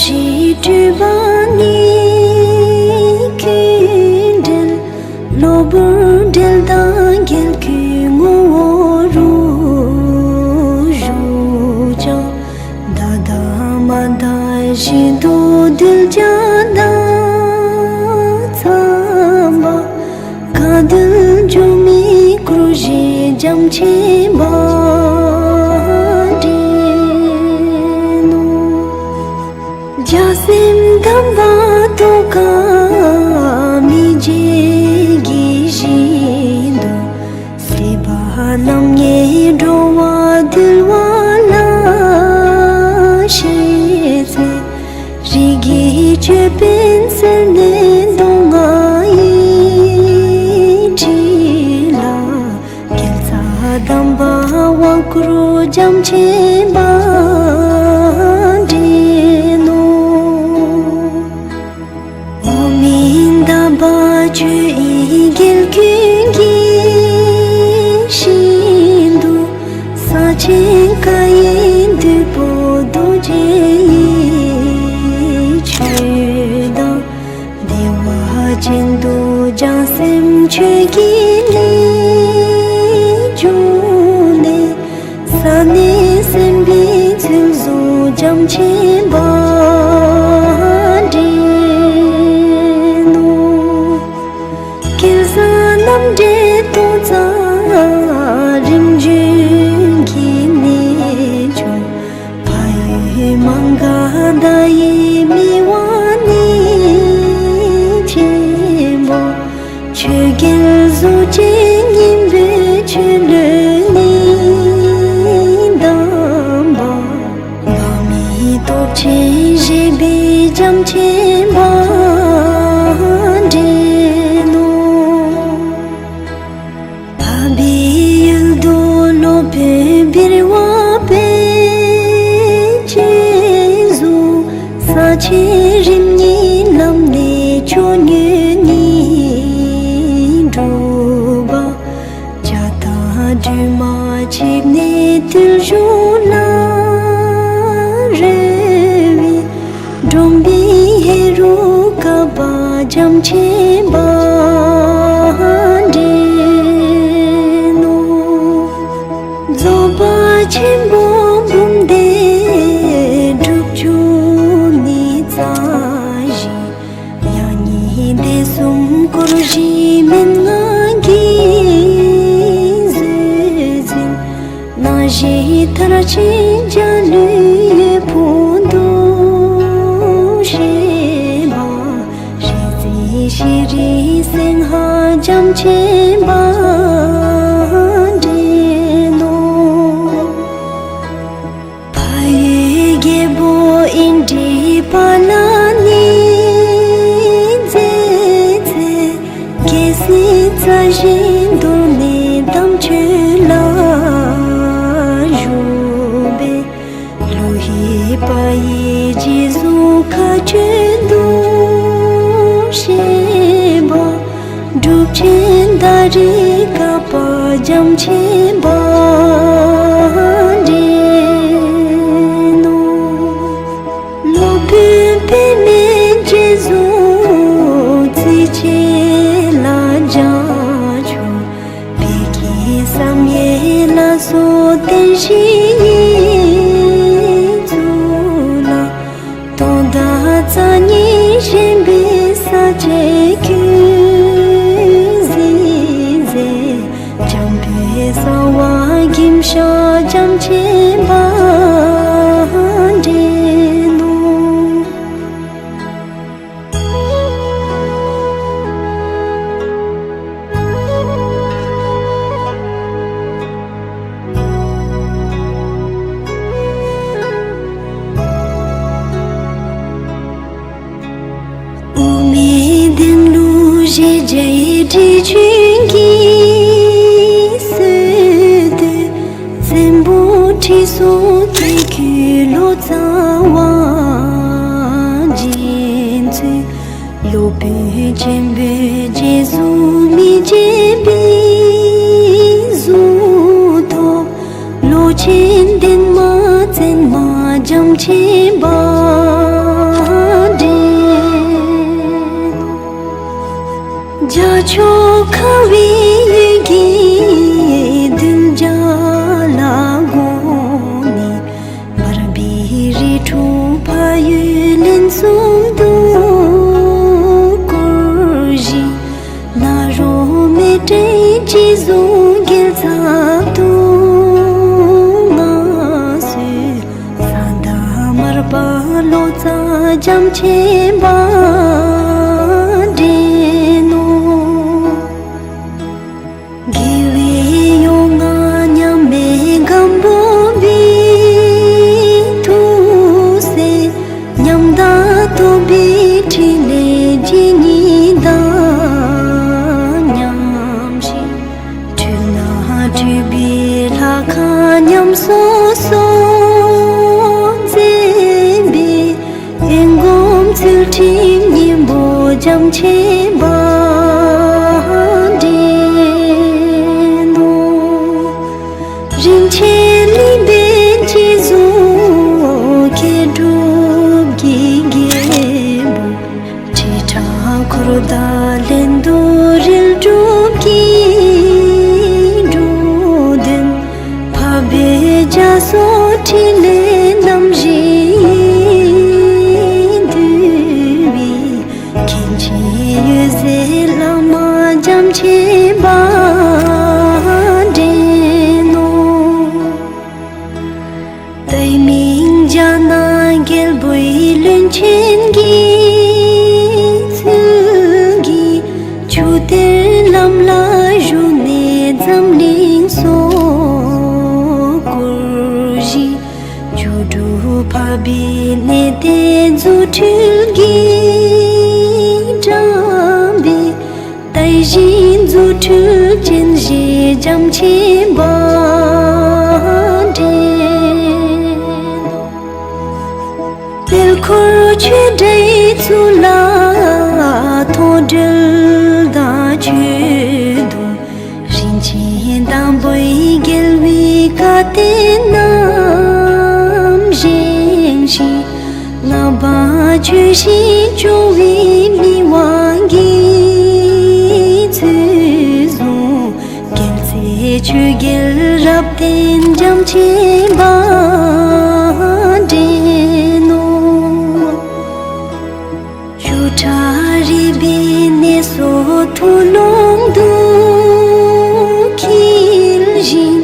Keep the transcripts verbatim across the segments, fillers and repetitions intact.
ཞེས་སྤྲུལ་པ་ནི་ཁྱོད་འདྲེན། གློ་བུར་འདྲེན་དང་རྒྱལ་ཁྱོད་ངོ་བོ་རུ་བཞུགས་ཀྱང་། ད་ལྟ་མ་འདའ་བཞིན་དུ་གདུལ་བྱ་དག་ཚངས་པ། བཀའ་འདུལ་འཇོམས་མི་སྐུ་བཞིའི་རྒྱ་ཆེན་པ་འདྲེན་ནོ། བྱང་སེམས་དམ་པ་ཏོག་དཀར་མི་མཇེད་ཀྱི་ཞིང་དུ། སྲིད་པ་རྣམ་གཉིས་འགྲོ་བ་འདུལ་བ་ལ་གཤེགས་ཚེ། རིགས་ཀྱི་ཅོད་པན་གསོལ་ནས་མདོ་སྔགས་ཡིག་བྲིས་ལ། རྒྱལ་ཚབ་དམ་པ་དབང་བསྐུར་རྒྱ་ཆེན་པ་འདྲེན་ནོ། འོག་མིན་དམ་པ་ཆོས་དབྱིངས་རྒྱལ་ཀུན་གྱི་ཞིང་དུ། ས་ཆེན་ཀ་ཡེ་འདུས་པོ་རྡོ་རྗེ་ཡི་ཆོས་དང་། བདེ་བ་ཅན་དུ་བྱང་སེམས་ཆོས་ཀྱི་གླིང་བྱོན་ནས། ས་གནས་སེམས་དཔའི་ཚུལ་བཟུང་རྒྱ་ཆེན་པ་འདྲེན་ནོ། སྐལ་བཟང་རྣམ་འདྲེན་སྟོང་རྩ་རིམ་བྱོན་གྱི་གནས་མཆོག་ཕ་ཡུལ་མ་ག་དྷ་ཡི་མི་དབང་གནས་ཆེན་པོ། ཆོས་རྒྱལ་གཟུགས་ཅན་སྙིང་པོའི་ཆོས་བློན་གླིང་དམ་པ། འགག་མེད་སྟོབས་ཆེན་བཞད་པའི་རྒྱ་ཆེན་པ་འདྲེན་ནོ། ཕ་བའི་ཡུལ་དུ་སློབ་དཔོན་བིར་ཝ་པཎ་ཆེན་བཞུགས། ས་ཆེན་རིམ་གཉིས་ལམ་ནས་མཆོག་གཉིས་གཉིས་སྒྲུབ་པ། བྱ་དང་སྒྲོལ་མ་གཅིག་ནས་བརྟུལ་ཞུགས་ལ་རོལ་བའི། འབྲོམ་པའི་ཧེ་རུ་ཀ་པ་རྒྱ་ཆེན་པ་འདྲེན་ནོ། རྫོགས་པ་ཆེན་པོ་འབུམ་སྡེ་སྒྲུབ་མཆོག་ནི་རྩ་བཞི། ཡང་སྙིང་སྡེ་གསུམ་སྐོར་བཞི་མན་ངག་གི་བཟོད་འཛིན། སྣང་བཞི་མཐར་ཕྱིན་འཇའ་ལུས་འོད་ཕུང་དུ་བྱེད་པ། རིག་འཛིན་ཤེས་རིག་སེང་ལྷ་རྒྱ་ཆེན་པ་འདྲེན་ནོ། ཕ་ཡུལ་རྒྱལ་པོ་ཨིནྡྲའི་པཱ་ལ་ནི་མཛད་ཚེ། རྒྱལ་སྲིད་རྩ་བཞིན་གདོད་ནས་དམ་ཆོས་ལ་བཞུགས་པའི། ལོ་ཡི་པ་ཡི་རྗེས་སུ་མཁའ་སྤྱོད་དུ་བྱེད་པ། གྲུབ་ཆེན་ད་རེས་བཀའ་པ་རྒྱ་ཆེན་པ་འདྲེན་ནོ། སློབ་དཔོན་པདྨའི་རྗེས་སུ་ཚིགས་བཅད་ལ་བྱང་ཆུབ་བདེ་སྐྱིད་བསམ་ཡས་ལ་སོགས་བསྟན་བཞིའི་གཙུག་ལག་སྟོང་དང་རྩ་གཉིས་བཞེངས་པའི་ས་བཅད་ཀུན་གཟིགས་མཛད། འཇམ་དཔལ་གསང་བ་གིང་ཤ་རྒྱ་ཆེན་པ་འདྲེན་ནོ། དབུ་མའི་གདན་ལུགས་བཞེས་བྱའི་ཁྲི་ཆུང་གིས་སྲོལ་གཏོད། བཙན་པོ་ཁྲི་སྲོང་ལྡེ་བརྒྱད་ལོ་ཙཱ་བ་རྗེ་བཙུན། སློབ་དཔོན་ཆེན་པོའི་རྗེས་སུ་མི་བརྗེད་པའི་གཟུངས་ཐོབ། ལོ་ཆེན་འདན་མ་བཙན་མ་རྒྱ་ཆེན་པ་ ཆོ་ག་བའི་ཡུལ་གྱི་གདུལ་བྱ་ལ་དགོངས་ནས། འབར་བའི་རི་ཁྲོད་ཕ་ཡུལ་ལན་གསུམ་དུ་བསྐོར་ཞིང་། ནཱ་རོ་མི་ཏྲའི་སྤྱི་གཟུགས་རྒྱལ་ཚབ་ཏུ་མངའ་གསོལ། ས་མཐའ་མར་པ་ལོ་ཙཱ་བྱམས་ཆེན་པ་འདྲེན་ནོ། དགེ་བའི་ཡོ་ལྔ་མཉམ་མེད་སྒམ་པོ་པའི་ཐུགས་སྲས། ཉམས་དང་རྟོགས་པའི་ཕྲིན་ལས་ཇི་སྙེད་དང་མཉམ་ཞིང་། འཁྲུལ་སྣང་འཁྲུལ་པའི་ལྷ་ཁང་ཉམས་སུ་སོང་མཛད་པའི། ཨེ་སྒོམ་ཚུལ་ཁྲིམས་སྙིང་པོ་བྱམས་ཆེན་པ་འདྲེན་ནོ། རིན་ཆེན་གླིང་པའི་སྤྱི་གཟུགས་མཁས་གྲུབ་ཀྱི་རྒྱལ་པོ། ཁྲི་ཕྲག་འཁོར་དང་ལྷན་དུ་རིལ་སྒྲུབ་ཀྱི་འགྲོ་དོན། འཕགས་པའི་རྒྱ་མཚོ་ཕྲིན་ལས་རྣམ་བཞི་འདུས་པའི། མཁན་ཆེན་འོད་ཟེར་བླ་མ་བྱམས་ཆེན་པ་འདྲེན་ནོ། ཏའི་མིང་རྒྱ་ནག་རྒྱལ་པོའི་བློན་ཆེན་གྱི་ཚུལ་གྱིས། ཆུ་གཏེར་ལམ་ལ་བཞུགས་ནས་འཛམ་གླིང་སོ་བསྐོར་ཞིང་། སྒྱུ་འཕྲུལ་འཕགས་པའི་གནས་བརྟན་རྫུ་འཕྲུལ་གྱིས་བཀྲམ་པའི། ཏའི་ཞིང་རྫུ་འཕྲུལ་ཅན་ཞེས་བྱམས་ཆེན་པ་འདྲེན། དཔལ་འཁོར་ཆོས་སྒྲའི་ཚུལ་ལ་མཐོང་གྲོལ་དང་ཆོས་དུང་། རིན་ཆེན་དང་པོའི་རྒྱལ་བའི་བཀའ་བསྟན་རྣམས་བཞེངས་ཤིང་། ལག་པ་ཆོས་བཞིན་སྐྱོང་བའི་མི་དབང་གིས་ཚུལ་བཟུང་། རྒྱལ་སྲས་ཆོས་རྒྱལ་རབ་བརྟན་བྱམས་ཆེན་པ་འདྲེན་ནོ། ཆོས་གྲྭ་རིག་པའི་གནས་སུ་ཐུགས་ཀློང་དུ་འཁྱིལ་ཞིང་།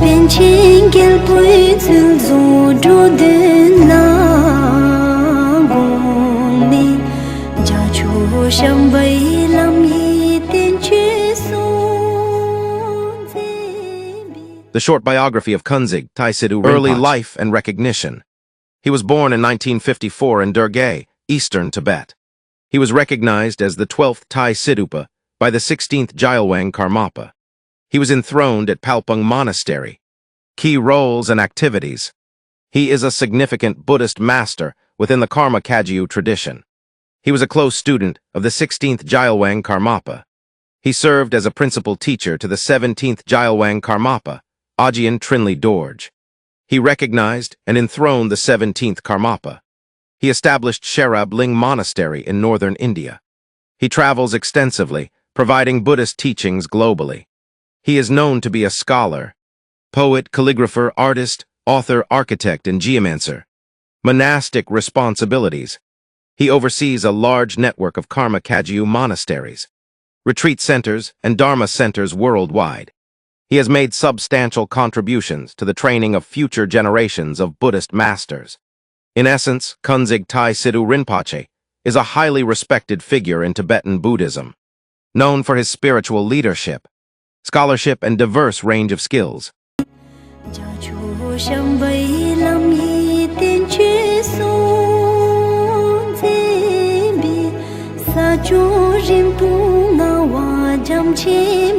པཎ་ཆེན་རྒྱལ་པོའི་ཚུལ་བཟུང་འགྲོ་དོན་ལ་དགོངས་ནས། རྒྱ་མཚོ་བྱམས་པའི་ལམ་ཡིས་བསྟན་བཅོས་སོང་མཛད་པའི། The short biography of Kunzig Thaisitu Rinpoche. Early life and recognition. He was born in nineteen fifty-four in Dergae, eastern Tibet. He was recognized as the twelfth Tai Situpa by the sixteenth Gyalwang Karmapa. He was enthroned at Palpung Monastery. Key roles and activities. He is a significant Buddhist master within the Karma Kagyu tradition. He was a close student of the sixteenth Gyalwang Karmapa. He served as a principal teacher to the seventeenth Gyalwang Karmapa, Ajahn Trinley Dorje. He recognized and enthroned the seventeenth Karmapa. He established Sherab Ling Monastery in northern India. He travels extensively, providing Buddhist teachings globally. He is known to be a scholar, poet, calligrapher, artist, author, architect, and geomancer. Monastic responsibilities. He oversees a large network of Karma Kagyu monasteries, retreat centers, and Dharma centers worldwide. He has made substantial contributions to the training of future generations of Buddhist masters. In essence, Kunzig Tai Situ Rinpoche is a highly respected figure in Tibetan Buddhism, known for his spiritual leadership, scholarship, and diverse range of skills. རྒྱ་མཚོ་བྱམས་པའི་ལམ་ཡིས་བསྟན་བཅོས་སོང་མཛད་པའི། ས་སྐྱོང་རིན་སྤུངས་ངག་དབང་བྱམས་ཆེན་